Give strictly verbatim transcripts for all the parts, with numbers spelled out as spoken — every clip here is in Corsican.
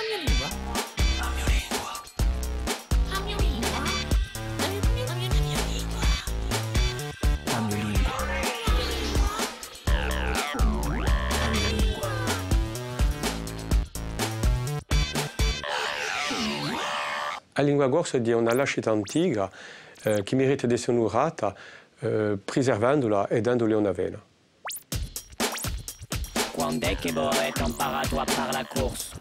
A mio lingua. A mio lingua. A mio lingua. A mio lingua. A lingua corsa hè una lascita antica, eh, chì merita d'esse onurata, eh, priservendula è denduli una vena. Quand'hè chì vo avete amparatu à parlà corsu?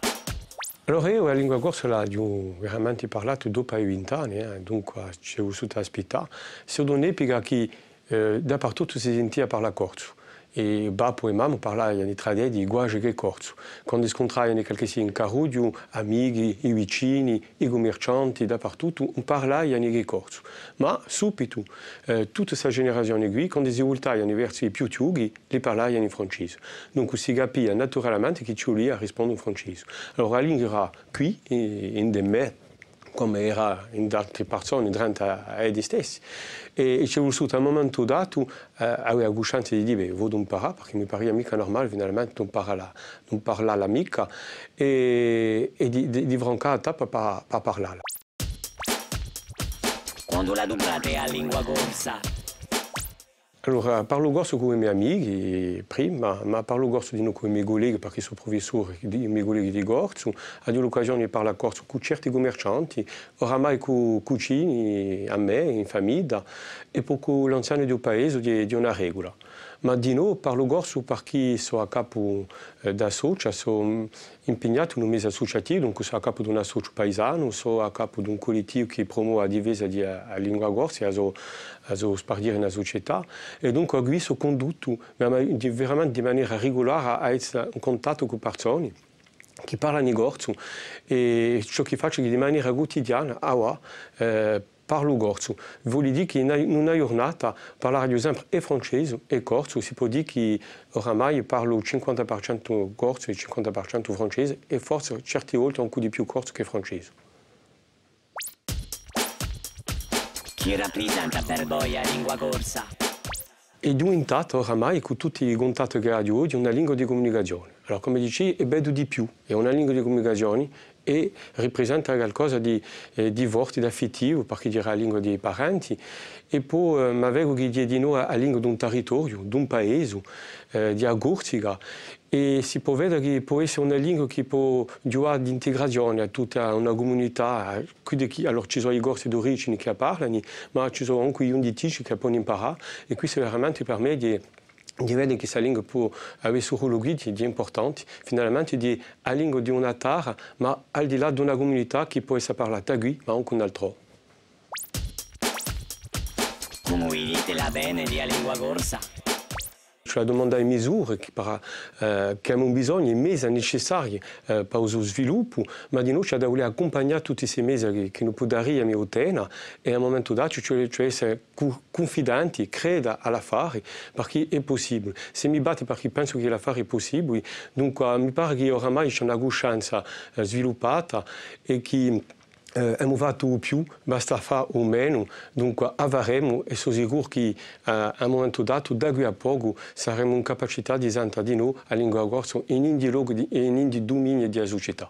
Allora eiu a lingua corsa l'aghju veramenti parlatu dopu à i vint'anni, eh, dunque ci hè vulsutu aspittà. Sò d'un'epica chì, eh, dapertuttu si sentia parlà corsu. È babbu è mamma parlaiani trà d'eddi guasi chè corsu. Quandu scuntraiani qualchissia in carrughju, amichi, i vicini, i cummercianti, dapertuttu, ùn parlaiani chè corsu. Ma subitu, eh, tutta sta generazioni quì, quandu si vultaiani versu i più chjuchi, li parlaiani in francese. Dunque si capia naturalamenti chì ci vulia à risponda in francese. Allora a lingua era quì, in, ind'è mè, cum'è era in d'altri parsoni, drenta à eddi stessi. È, è ci hè vulsutu à un mumentu datu, eh, avè a cuscenza di dì, bè, vogliu amparà, perchè mi paria micca nurmale, finalmenti, d'ùn parlà, d'ùn parlà micca, è, è di, di, di francà a tappa pà, pà parlà. Quandu l'aduprate a lingua corsa? Allora, parlu corsu cù i me amichi, prima, ma parlu corsu dinò cù i me culleghi, perchè sò prufissori, di, i me culleghi di corsu, aghju l'occasioni di parlà corsu cù certi cummercianti, oramai cù cucini, à mè, in famidda, è po cù l'anziani di u paese, hè, hè una regula. Ma dinò parlu corsu perchè sò à capu, eh, d'associu, sò, mm, impignatu in u mezu assuciativu, dunque sò à capu d'un associu paisanu, sò à capu d'un cullettivu chì prumove a difesa di a, a lingua corsa è a so, a so sparghjera in a sucetà, è dunque quì sò cunduttu, ma, ma di, veramenti di manera regulare à esse in cuntattu cù parsoni chì parlani corsu, è ciò chì facciu chì di manera cutidiana, avà, eh, parlu corsu. Voli dì chì in a, in una ghjurnata parlaraghju sempre è francese è corsu, si pò dì chì oramai parlu cinquanta per centu corsu è cinquanta per centu francese, è forse certi volti ancu di più corsu chè francese. Chì raprisenta per voi a lingua corsa? Hè diventata oramai, cù tutti i cuntatti ch'aghju oghje, una lingua di cumunicazioni. Allora, cum'è dici, hè beddu di più, hè una lingua di cumunicazioni è riprisenta qualcosa di, eh, di forti, d'affittivu, perchè era a lingua di i parenti, è po, eh, m'avvecu chì hè dinò a, a lingua d'un territoriu, d'un paesu, eh, di a Corsica, è si pò veda chì pò esse una lingua chì pò ghjuvà d'integrazioni à tutta una cumunità, quiddi chì, allora, ci sò i Corsi d'origini chì a parlani, ma ci sò ancu i ghjunghjiticci chì a poni amparà, è quessu veramenti per mè hè di veda chì sta lingua pò avè stu rollu quì, hè, hè impurtanti, finalmenti hè a lingua di una tarra, ma al di là d'una cumunità chì pò essa parlata quì, ma ancu in altrò. Cumu vidite l'avvene di a lingua corsa? Ci hè a dumanda di misure chì par, eh, chì avemu bisognu, i mezi necessarii, eh, pà u so sviluppu, ma dinò ci hè da vulè accumpagnà tutti sti mezi chì, chì no pudariami ottena, è à un mumentu datu ci hè, ci hè da esse cu-, cunfidenti, creda à l'affari, perchè hè pussibuli. Sè mi battu perchè pensu chì l'affari hè pussibuli, dunque mi pare chì oramai ci hè una cuscenza, eh, sviluppata è chì, eh, emu fattu u più, basta à fà u menu, dunque a faremu è sò sicuru chì, eh, à un mumentu datu, da quì à pocu, saremu in capacità di senta dinò a lingua corsa in ogni locu di, è in ogni duminii di a sucetà.